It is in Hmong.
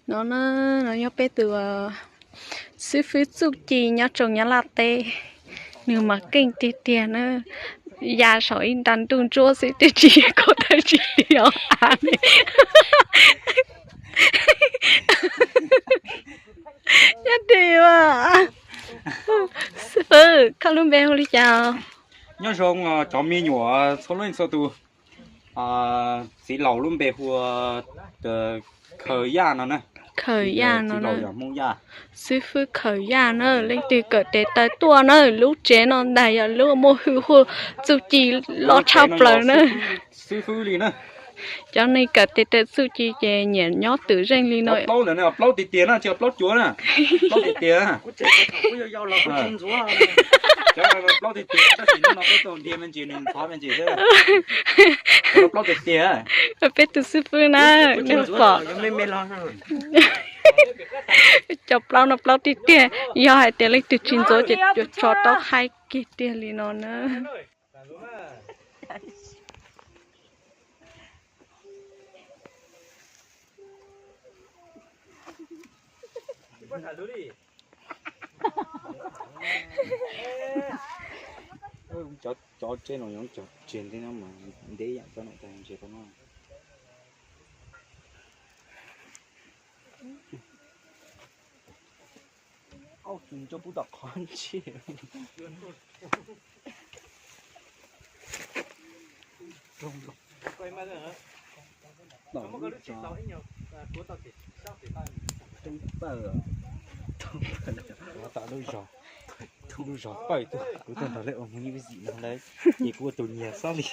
No na, no yog peb tus xib fwb txuj ci nyob rau Nyab Laj teb, nws mas keej tiag tiag na, ya saum ib nra ntuj ntsuab xwb twb tsis kho tau tsis tiag av li. Nyob deb as. Xib fwb, koj lub npe hu li cas? Nyob zoo cov me nyuam txhua leej txhua tus. Txiv laus lub npe hu ua Khaws Yaj no na. Khaws Yaj no, xib fwb Khaws Yaj na, leej twg kawm tes taw tuaj na, lub tsev no ntag yog lub muaj hwj huaj txuj ci loj tshaj plaws na. Xib fwb li na. Cov neeg kawm tes taw txuj ci ces nyiam nyob twm zeej li no. Plaub tiag tiag na, tsis yog plaub cuav na. Plaub tiag tiag. Cov plaub tiag tiag, tab sis hnub no peb tau nrhiav me ntsis nws ntxhov me ntsis xwb. Cov plaub tiag tiag. Peb tus xib fwb na, nej pom. Cov plaub no plaub tiag tiag, yog hais tias leej twg tsis ntxuav ces yuav tso taub haib kiag tiag li no na. Cov tsev no yog cov tsev ntev no mas ntev yam txog no tas ntses tau no. Auj, tsis nco pub tom qhov ntsej. Tom lub zos, toob pawg, toob pawg, tom lub zos, lub zos pawg tuaj, kuv tuaj nrog lawv ua mus ib zim no lawm, ces kuv ua tus nyiag xwb li.